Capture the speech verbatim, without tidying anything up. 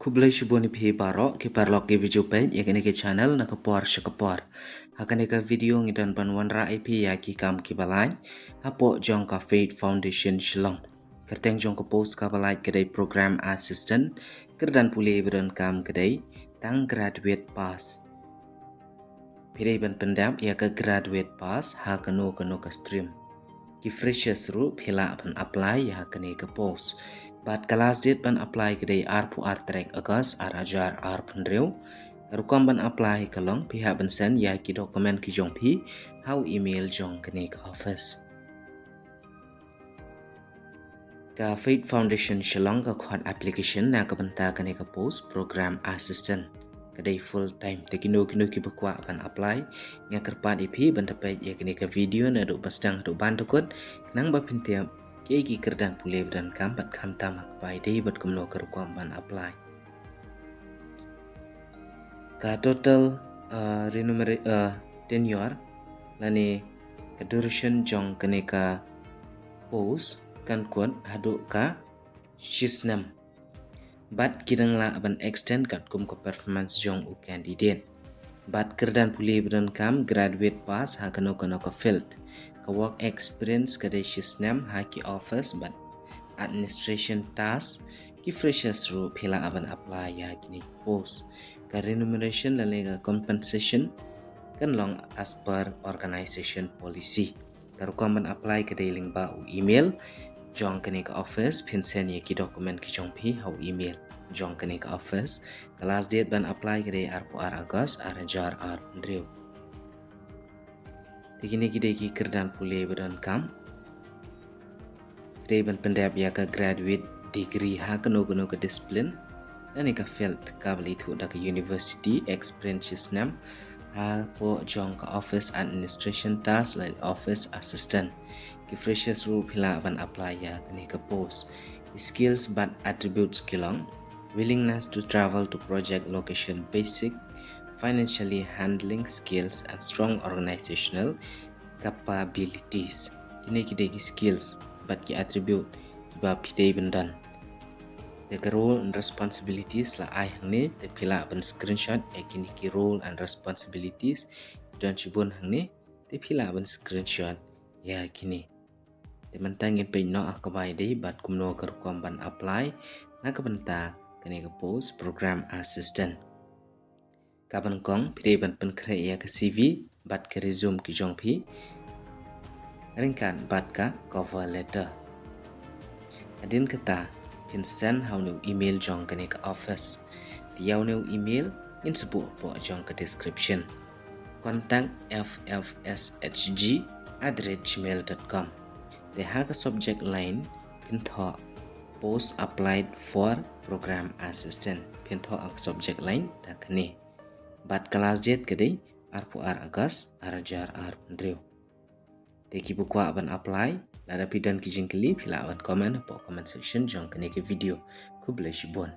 Khublei shibun ïa phi baroh ki paralok kiba ju peit ïa kane ka channel na ka por sha ka por. Ha kane ka video ngi don ban wanrah ïa phi ïa ki kam kiba lait hapoh jong ka Faith Foundation Shillong. Kyrteng jong ka post kaba lait ka dei Program Assistant, kyrdan pule ba donkam ka dei tang graduate pass. Phi dei ban pyndep ïa ka graduate pass ha kano kano ka stream. Ki freshers ruh phi lah ban apply ïa kane ka post. Bad ka last date ban apply ka dei arphew ar tarik August ar hajar arphew hynriew. Ka rukom ban apply ka long phi hap ban send ïa ki document ki jong phi ha u email jong kane ka office. Ka Faith Foundation Shillong ka khot application na ka bynta kane ka post Program Assistant. Ka dei full time. Te kino kino kiba kwah ban apply, nga kyrpad ïa phi ban da peit ïa kane ka video naduh ba sdang haduh ban da kut, khnang ba phin tip kiei ki kyrdan pule ba donkam bad khamtam ha kaba ïadei bad kumno ka rukom ban apply. Ka total, uh, remunera-, uh, tenure lane ka duration jong kane ka post kan kut haduh ka shisnem. Bad ki dang lah ban extend katkum ka performance jong u candidate. Bad kyrdan pule ba donkam graduate pass ha kano kano ka field. Ka work experience ka dei shisnem ha ki office bad administration task. Ki freshers ruh phi lah ban apply ïa kine ki post. Ka remuneration lane ka compensation kan long as per organization policy. Ka rukom ban apply ka dei lyngba u email jong kane ka office, phin send ïa ki document ki jong phi ha u email jong kane ka office. Ka last date ban apply ka dei arphew ar August ar hajar arphew hynriew. Te kine ki dei ki kyrdan pule ba donkam. Phi dei ban pyndep ïa ka graduate degree ha kano kano ka discipline lane ka field kaba la ithuh da ka university, experience shisnem hapoh jong ka office administration task lane office assistant. Ki freshers ruh phi lah ban apply ïa kane ka post. Ki skills bad attributes ki long willingness to travel to project location, basic financially handling skills and strong organizational capabilities. Kine ki dei ki skills bad ki attribute kiba phi dei ban don. Te ka role and responsibilities la ai hangne, te phi lah ban screenshot ïa kine ki role and responsibilities ki don shibun hangne, te phi lah ban screenshot ïa kine. Te mynta ngin peit noh ha kaba ïadei bad kumno ka rukom ban apply na ka bynta kane ka post Program Assistant. Kaba nyngkong phi dei ban pynkhreh ïa ka C V bad ka resume ki jong phi ryngkat bad ka cover letter. Hadien kata phin send ha une u email jong kane ka office. Te ïa une u email ngin sa buh hapoh jong ka description. Contact F F S H G at the rate gmail dot com. Te ha ka subject line phin thoh post applied for program assistant. Phin thoh ha ka subject line da kane. Bad ka last date ka dei arphew ar August ar hajar arphew hynriew. Te kiba kwah ban apply, lada phi don ki jingkylli phi lah ban comment hapoh comment section jong kane ka video. Khublei shibun.